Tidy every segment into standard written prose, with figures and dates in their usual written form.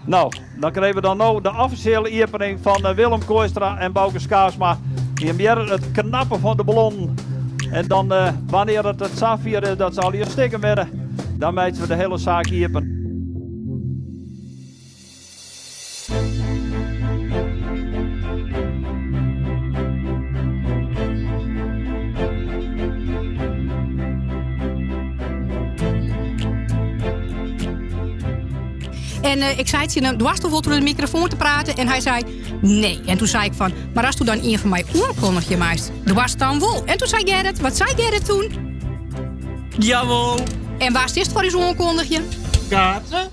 No, dan krije we dan no de offisjele iepening fan Willem Kooistra en Bauke Schaafsma. Jim hearre it knappen fan de ballonnen. En dan wannear it it safier is dat se allegear stikken wurde, dan meitsje we de hiele saak iepen. En eh, ik sei tsjin him, doarsto wol troch de mikrofoan te praten? En hy sei, nee. En toen sei ik fan, mar asto dan ien fan my oankondigje meist, doarst dan wol. En toen sei Gerrit, wat sei Gerrit toen? Jawol. En wa silst foar ús oankondigje? Kaatse.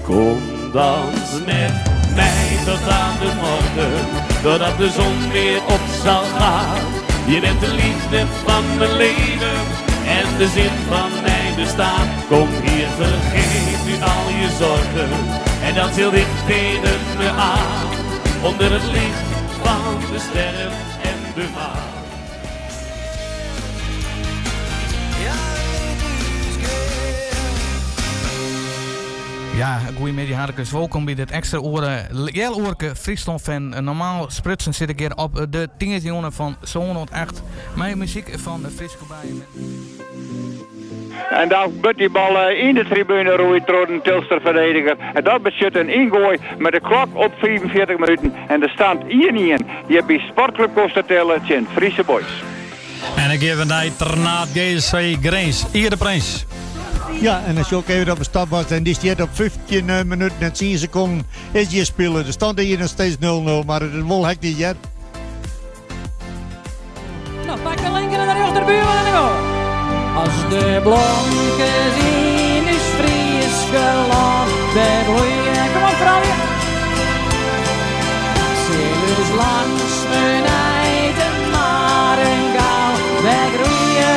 Kom dans met mij tot aan de morgen, doordat de zon weer op zal gaan. Je bent de liefde van mijn leven en de zin van mijn bestaan. Kom hier, vergeet nu al je zorgen en dans heel dicht tegen me aan. Onder het licht van de sterren en de maan. Ja, goeiemiddei harkers. Wolkom by dit ekstra oere healoerke Fryslân Fan. Normaal sprutsen sit ik hjir op de tiisdeitejûn fan sân oant acht mei muzyk fan Fryske Bijen. En dan wurdt dy bal yn de tribune roeid troch de Tilster ferdediger. En dat betsjut in yngoai mei de klok op 45 minuten en de stand 1-1 hjir by Sportclub Kostertille tsjin Friese Boys. En dan gean we nei Ternaard GSV Grins. Ier de Prins. Ja, en dan sjoch ik even op de stopwatch en dy stiet op 15 eh, minuten en 10 sekonden is hjir spile. De stand is hjir noch steeds 0-0, mar it is wol hektysk hear. No, pak de linker en de rjochterbuorman en de goal. As de blomkes yn ús Fryske lân wer bloeie. Kom op, froulju. Sil ús langstme nei de marren gau wer groeie.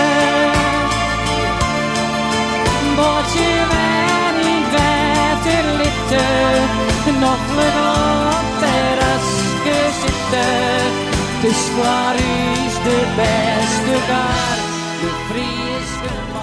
Boatsje wer yn 't wetter litte, noflik op 't terraske sitte. 't Is foar ús de bêste kar, de Fryske.